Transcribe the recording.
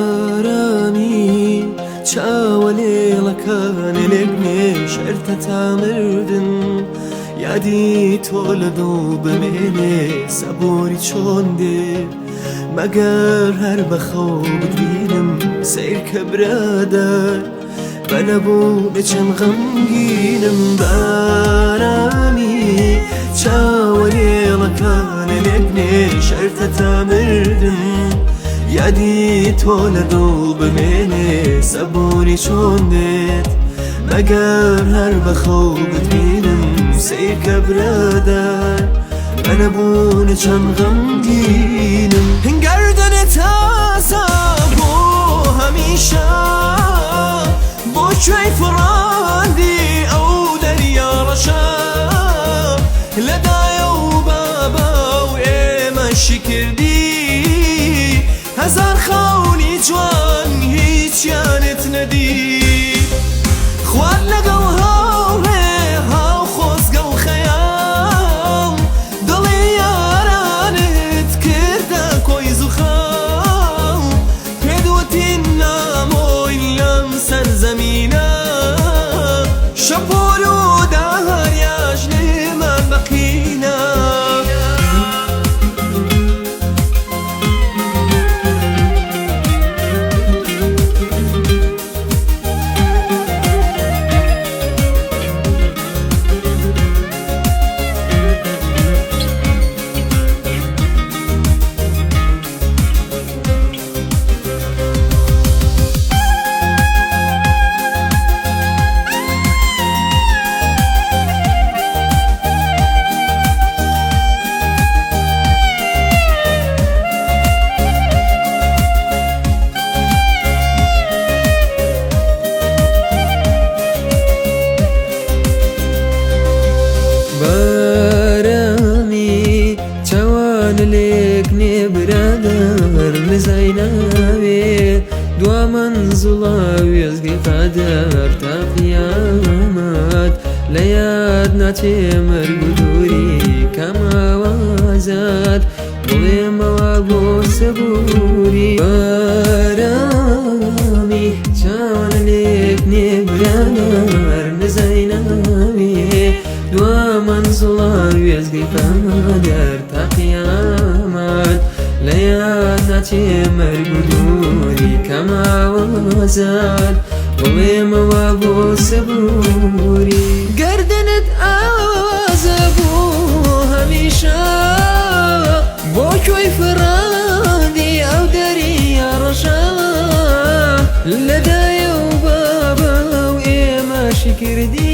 بارامی چاوە لێڵەکانە لێک نێ شەرتە تا مردن یادی تۆ لە دڵ بمێنێ سەبوری چۆن دێ مەگەر هەر بە خەو بتبینم سەیر کە برادەر بە نەبوو چەند غەمگینم بارامی چاوە لێڵەکانە لێک نێ شەرتە تا مردن یادی تۆ لە دڵ بمێنێ سەبوری چۆن دێت مەگەر هەر بە خەو بتبینم سەیر کە برادەر بە نەبوون چەند غەمگینم گەردنت ئازا بۆ هەمیشە بۆ کوێی فڕاندی ئەو دەریا ڕەشە لە دایە و بابا و ئێمەشی کردی هەزار خەونی جوان هیچیانت نەدی خوارد لەگەڵ هاوڕێ هاو خۆزگە و خەیاڵ دڵی یارانت کردە کۆی زوخاڵ پێدوتین نامۆین لەم سەرزەمینە شەپۆل و داریاش لێمان بەقینە. بارامی چاوان لێک نێ برادەر نزای ناوێ دوا مەنزڵە وێزگەی قەدەر تا قیامەت لە یاد ناچێ مەرگ و دووری کام ئاوازات بڵێمەوە بۆ سەبووری. بارامی چاوان لێک نێ برادەر نزای ناوێ دوا مەنزڵە وێزگەی قەدەر تا قیامەت لە یاد ناچێ مەرگ و دووری کام ئاوازات بڵێمەوە بۆ سەبووری. گەردنت ئازا بوو هەمیشە بۆ کوێی فڕاندی ئەو دەریا ڕەشە لە دایە و بابا و ئێمەشی کردی.